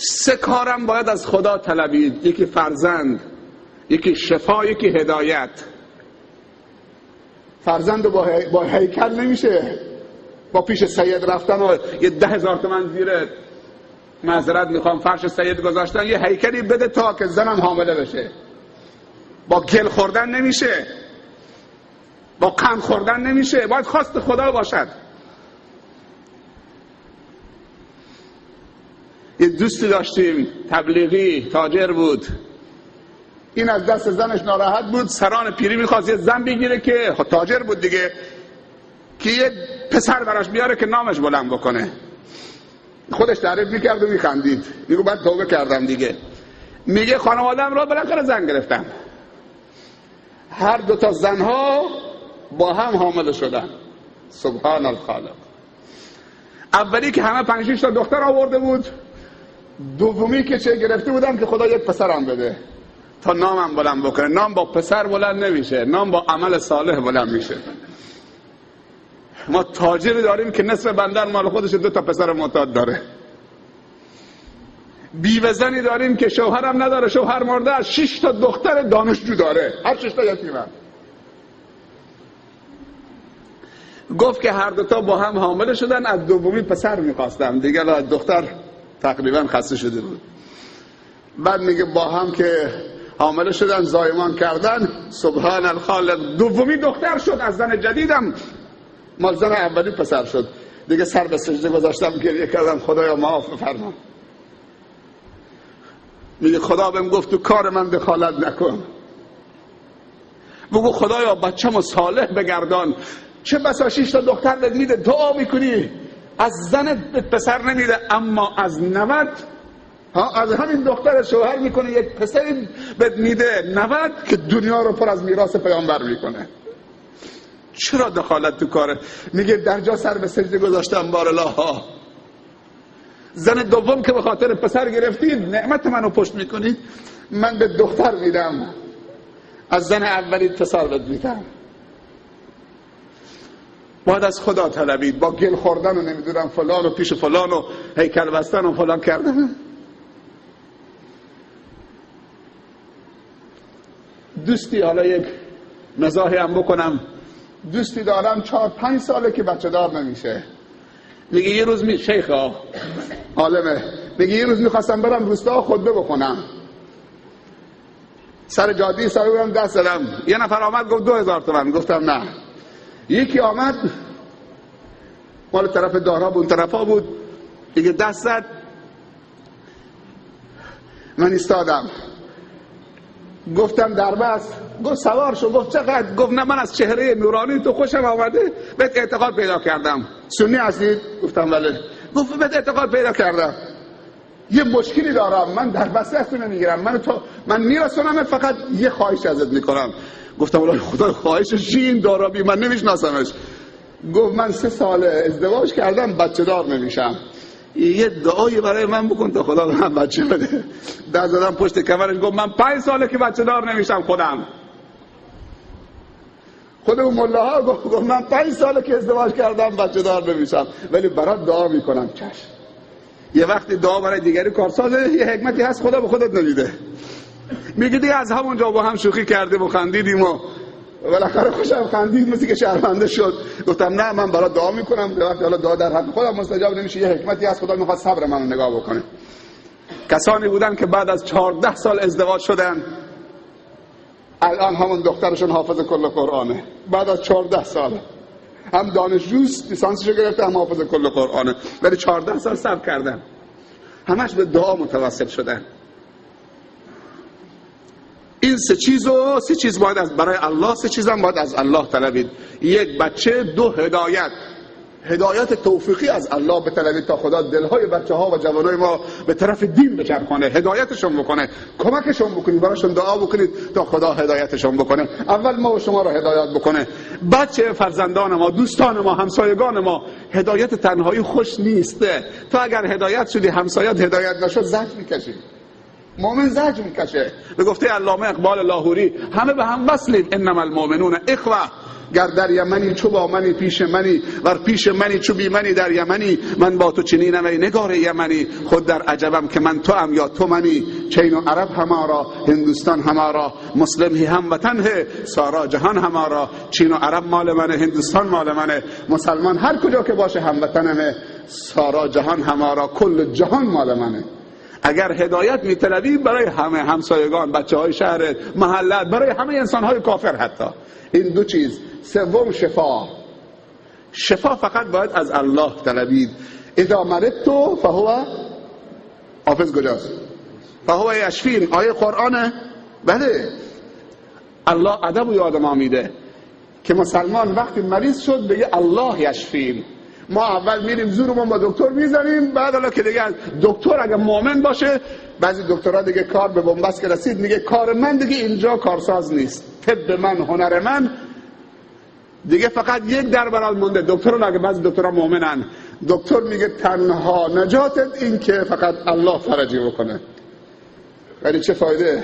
سه کارم باید از خدا طلبید، یکی فرزند، یکی شفا، یکی هدایت. فرزند با هیکل نمیشه، با پیش سید رفتن و یه 10,000 تومن زیر معذرت میخوام فرش سید گذاشتن یه هیکلی بده تا که زنم حامله بشه. با گل خوردن نمیشه، با قند خوردن نمیشه، باید خواست خدا باشد. یه دوستی داشتیم تبلیغی، تاجر بود. این از دست زنش ناراحت بود، سران پیری میخواست یه زن بگیره که تاجر بود دیگه، که یه پسر براش بیاره که نامش بلند بکنه. خودش تعریف میکرد و میخندید، میگه بعد توبه کردم دیگه. میگه خانوادم را بالاخره زن گرفتم، هر دو تا زنها با هم حامله شدن. سبحان الخالق. اولی که همه 5-6 تا دختر آورده بود، دومی که چه گرفته بودم که خدا یک پسرم بده تا نامم بلند بکنه. نام با پسر بلند نمیشه، نام با عمل صالح بلند میشه. ما تاجری داریم که نصف بندر مال خودش، 2 تا پسر معتاد داره. بیوه زنی داریم که شوهرم نداره، شوهر مرده، 6 تا دختر دانشجو داره، هر 6 تا یتیمه. گفت که هر دوتا با هم حامله شدن، از دومی پسر میخواستم دیگه، دختر تقریبا خسته شده بود. بعد میگه با هم که حامله شدن، زایمان کردن، سبحان الخالق، دومی دختر شد، از زن جدیدم مال زن اولی پسر شد دیگه. سر به سجده گذاشتم، گریه کردم، خدایا معاف بفرما. میگه خدا بهم گفت تو کار من دخالت نکن. بگو خدایا بچه‌مو صالح بگردان. چه بسا 6 تا دختر بهت میده، دعا میکنی از زنت پسر نمیده، اما از 90 ها از همین دختر شوهر میکنه یک پسری بهت میده 90 که دنیا رو پر از میراث پیامبر میکنه. چرا دخالت تو کاره؟ میگه در جا سر به سجده گذاشتم، بارالله. زن دوم که به خاطر پسر گرفتید نعمت منو پشت میکنید، من به دختر میدم، از زن اولی پسر بهت میدم. باید از خدا طلبید، با گل خوردن و نمیدونم فلان و پیش فلان و هیکل بستن و فلان کردن. دوستی، حالا یک مزاحی هم بکنم، دوستی دارم 4-5 ساله که بچه دار نمیشه. میگه یه روز شیخ عالمه، میگه یه روز میخواستم برم روستا خطبه بخونم، سر جاده سر بودم دست زدم، یه نفر آمد گفت 2000 تومن، گفتم نه. یکی آمد مال طرف داراب اون طرفا بود دیگه، دست زد، من ایستادم، گفتم دربست، گفت سوار شو، گفت چقدر؟ گفت نه من از چهره نورانی تو خوشم آمده، بهت اعتقاد پیدا کردم. سنی هستید؟ گفتم بله. گفت بهت اعتقاد پیدا کردم، یه مشکلی دارم، من دربست از تو نمیگیرم، من میرسونم، فقط یه خواهش ازت میکنم. گفتم والله خدا خواهشش چی؟ این دارابی من نمیشناسمش. گفت من 3 ساله ازدواج کردم، بچه دار نمیشم، یه دعایی برای من بکن تا خدا به من بچه بده. دست زدم پشت کمرش، گفت من 5 ساله که بچه دار نمیشم خودم. خود اون ملاها گفت من 5 ساله که ازدواج کردم بچه دار نمیشم، ولی برات دعا میکنم. چشم. یه وقتی دعا برای دیگری کارسازه، یه حکمتی هست خدا به خودت نمیده. میگه دیگه از همونجا با هم شوخی کردیم و خندیدیم و بالاخره خوشم خندید، مثل که شرمنده شد. گفتم نه من برات دعا میکنم، به وقتی حالا دعا در حق خودم مستجاب نمیشه، یه حکمتی هست خدا میخواد صبر منو نگاه بکنه. کسانی بودن که بعد از 14 سال ازدواج شدن، الان همون دخترشون حافظ کل قرآنه. بعد از 14 سال هم دانشجوست، لیسانسشو گرفته، هم حافظ کل قرآنه، ولی 14 سال صبر کردن، همش به دعا متوسل شدن. این 3 چیز و 3 چیز باید از برای الله، 3 چیز هم باید از الله طلبید. 1 بچه، 2 هدایت، هدایت توفیقی از الله بطلبید تا خدا دلهای بچه ها و جوانای ما به طرف دین بچرخونه، هدایتشون بکنه، کمکشون بکنید، براشون دعا بکنید تا خدا هدایتشون بکنه. اول ما و شما رو هدایت بکنه، بچه، فرزندان ما، دوستان ما، همسایگان ما. هدایت تنهایی خوش نیست. تا اگر هدایت شدی همسایت هدایت نشد زجر میکشی. مؤمن زجر میکشه. به گفته علامه اقبال لاهوری همه به هم وصلیم، انما المؤمنون اخوه. گر در یمنی چو با منی پیش منی، ور پیش منی چو بی منی در یمنی. من با تو چنینم ای نگار یمنی، خود در عجبم که من تو ام یا تو منی. چین و عرب همارا، هندوستان همارا، مسلم هی هم وطن هی سارا جهان همارا. چین و عرب مال منه، هندوستان مال منه، مسلمان هر کجا که باشه هموطنمه، سارا جهان همارا، کل جهان مال منه. اگر هدایت میطلبی برای همه همسایگان، بچه های شهرت، محلت، برای همه انسان های کافر حتی. این دو چیز. سوم شفا. شفا فقط باید از الله طلبید. اذا مرضت فهو، حافظ کجاست؟ فهو یشفین، آیه قرآنه. بله، الله ادب و یاد ما میده که مسلمان وقتی مریض شد بگه الله یشفین. ما اول میریم زورمون با دکتر میزنیم، بعد حالا که دیگه دکتر اگه مؤمن باشه، بعضی دکترها دیگه کار به بنبست که رسید میگه کار من دیگه اینجا کارساز نیست، طب من، هنر من دیگه فقط یک در برات مونده. دکتر اگه بعضی دکترها مؤمنن، دکتر میگه تنها نجاتت این که فقط الله فرجی بکنه. ولی چه فایده؟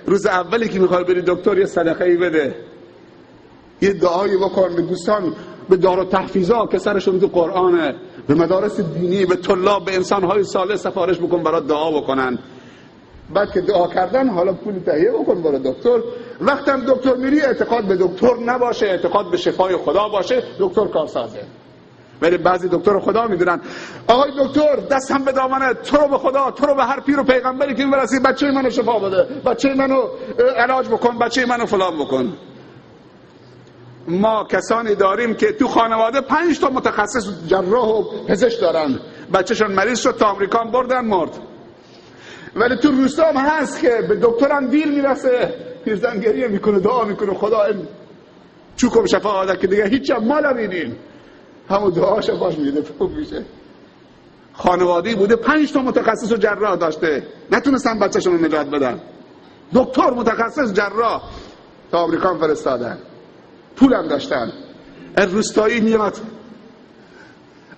روز اولی که میخوای بری دکتر یه صدقه ای بده، یه دعایی بکن به دوستان، به دارالتحفیظا که سرشون تو قرآنه، به مدارس دینی، به طلاب، به انسانهای صالح سفارش بکن برات دعا بکنن. بعد که دعا کردن حالا پول تهیه بکن برای دکتر. وقتم دکتر میری اعتقاد به دکتر نباشه، اعتقاد به شفای خدا باشه، دکتر کارسازه. ولی بعضی دکتر خدا میدونن، آقای دکتر دستم به دامنه، تو رو به خدا، تو رو به هر پیر و پیغمبری که میرسی بچه منو شفا بده، بچه منو علاج بکن، بچه منو فلان بکن. ما کسانی داریم که تو خانواده 5 تا متخصص جراح و پزشک دارن، بچه‌شون مریض شد تا آمریکا بردن مرد. ولی تو روستا هم هست که به دکترم دیر میرسه، پیرزن گریه میکنه، دعا میکنه خدا این چوکم شفا آده که دیگه هیچ هم مال نمیدیم، همون دعا شفاش میده، خوب میشه. خانواده‌ای بوده 5 تا متخصص و جراح داشته، نتونستن بچه‌شون رو نجات بدن. دکتر متخصص جراح تا آمریکا فرستادن، پولم داشتن. روستایی میاد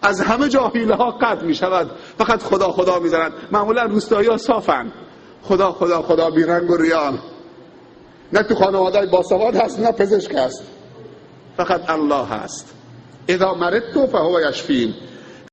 از همه جا حیله ها قطع می شود، فقط خدا خدا می زند. معمولا روستایی ها صافن، خدا خدا خدا، بی رنگ و ریال. نه تو خانواده باسواد هست، نه پزشک هست، فقط الله هست. اذا مرضت فهو یشفین.